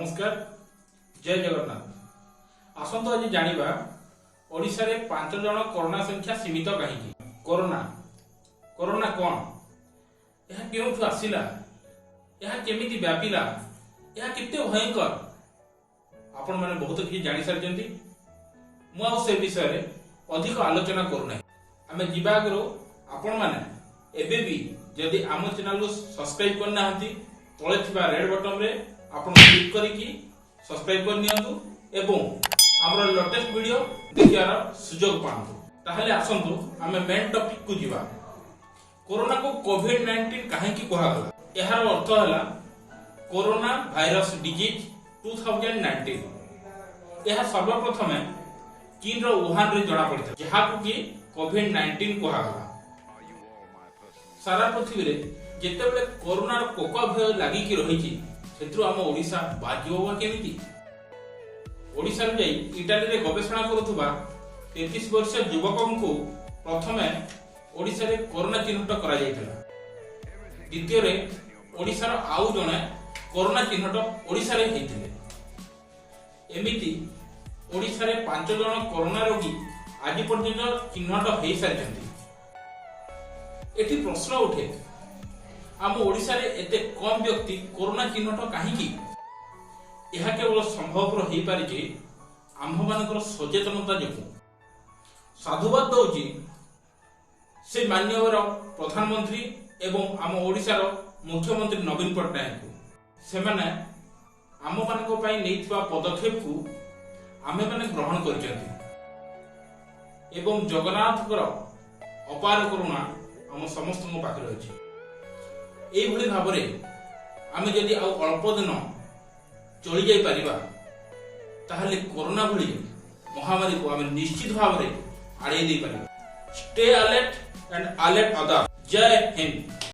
ନମସ୍କାର, ଜୟ ଜଗନ୍ନାଥ। ଆସନ୍ତୁ ଆଜି ଜାଣିବା, ଓଡ଼ିଶାରେ 5 ଜଣ କରୋନା ସଂଖ୍ୟା ସୀମିତ କାହିଁକି? କରୋନା, କରୋନା କ'ଣ? ଏହା କେଉଁଠୁ ଆସିଲା? ଏହା କେମିତି ବ୍ୟାପିଲା? ଏହା କେତେ ଭୟଙ୍କର? ଆପଣମାନେ ବହୁତ କିଛି ଜାଣିସାରିଛନ୍ତି। ମୁଁ ଆଉ ସେ ବିଷୟରେ ଅଧିକ ଆଲୋଚନା କରୁନାହିଁ। ଆମେ ଯିବା ଆଗରୁ ଆପଣମାନେ ଏବେ ବି ଯଦି ଆମ ଚ୍ୟାନେଲକୁ ସବସ୍କ୍ରାଇବ କରିନାହାନ୍ତି, ତଳେ ଥିବା ରେଡ୍ ବଟନରେ ଆପଣ କ୍ଲିକ୍ କରିକି ସବସ୍କ୍ରାଇବ କରିନିଅନ୍ତୁ ଏବଂ ଆମର ଲେଟେଷ୍ଟ ଭିଡିଓ ଦେଖିବାର ସୁଯୋଗ ପାଆନ୍ତୁ। ତାହେଲେ ଆସନ୍ତୁ, ଆମେ ମେନ୍ ଟପିକକୁ ଯିବା। କରୋନାକୁ କୋଭିଡ-19 କାହିଁକି କୁହାଗଲା? ଏହାର ଅର୍ଥ ହେଲା କରୋନା ଭାଇରସ ଡିଜିଜ୍ 2019। ଏହା ସର୍ବପ୍ରଥମେ ଚୀନର ଉହାନରେ ଜଣାପଡ଼ିଥିଲା, ଯାହାକୁ କି କୋଭିଡ-19 କୁହାଗଲା। ସାରା ପୃଥିବୀରେ ଯେତେବେଳେ କରୋନାର କୋକ ଭୟ ଲାଗିକି ରହିଛି, ସେଥିରୁ ଆମ ଓଡ଼ିଶା ବାଜିବ ବା କେମିତି? ଓଡ଼ିଶାରୁ ଯାଇ ଇଟାଲୀରେ ଗବେଷଣା କରୁଥିବା 33 ବର୍ଷୀୟ ଯୁବକଙ୍କୁ ପ୍ରଥମେ ଓଡ଼ିଶାରେ କରୋନା ଚିହ୍ନଟ କରାଯାଇଥିଲା। ଦ୍ୱିତୀୟରେ ଓଡ଼ିଶାର ଆଉ ଜଣେ କରୋନା ଚିହ୍ନଟ ଓଡ଼ିଶାରେ ହେଇଥିଲେ। ଏମିତି ଓଡ଼ିଶାରେ 5 ଜଣ କରୋନା ରୋଗୀ ଆଜି ପର୍ଯ୍ୟନ୍ତ ଚିହ୍ନଟ ହେଇସାରିଛନ୍ତି। ଏଠି ପ୍ରଶ୍ନ ଉଠେ, ଆମ ଓଡ଼ିଶାରେ ଏତେ କମ ବ୍ୟକ୍ତି କରୋନା ଚିହ୍ନଟ କାହିଁକି? ଏହା କେବଳ ସମ୍ଭବପର ହେଇପାରିଛି ଆମ୍ଭମାନଙ୍କର ସଚେତନତା ଯୋଗୁଁ। ସାଧୁବାଦ ଦଉଛି ସେ ମାନ୍ୟବର ପ୍ରଧାନମନ୍ତ୍ରୀ ଏବଂ ଆମ ଓଡ଼ିଶାର ମୁଖ୍ୟମନ୍ତ୍ରୀ ନବୀନ ପଟ୍ଟନାୟକଙ୍କୁ। ସେମାନେ ଆମମାନଙ୍କ ପାଇଁ ନେଇଥିବା ପଦକ୍ଷେପକୁ ଆମେମାନେ ଗ୍ରହଣ କରିଛନ୍ତି ଏବଂ ଜଗନ୍ନାଥଙ୍କର ଅପାର କରୁଣା ଆମ ସମସ୍ତଙ୍କ ପାଖରେ ଅଛି। ଏଇଭଳି ଭାବରେ ଆମେ ଯଦି ଆଉ ଅଳ୍ପ ଦିନ ଚଳି ଯାଇପାରିବା, ତାହେଲେ କରୋନା ଭଳି ମହାମାରୀକୁ ଆମେ ନିଶ୍ଚିତ ଭାବରେ ଆଡ଼େଇ ଦେଇପାରିବା। Stay alert and alert other. Jay Hind.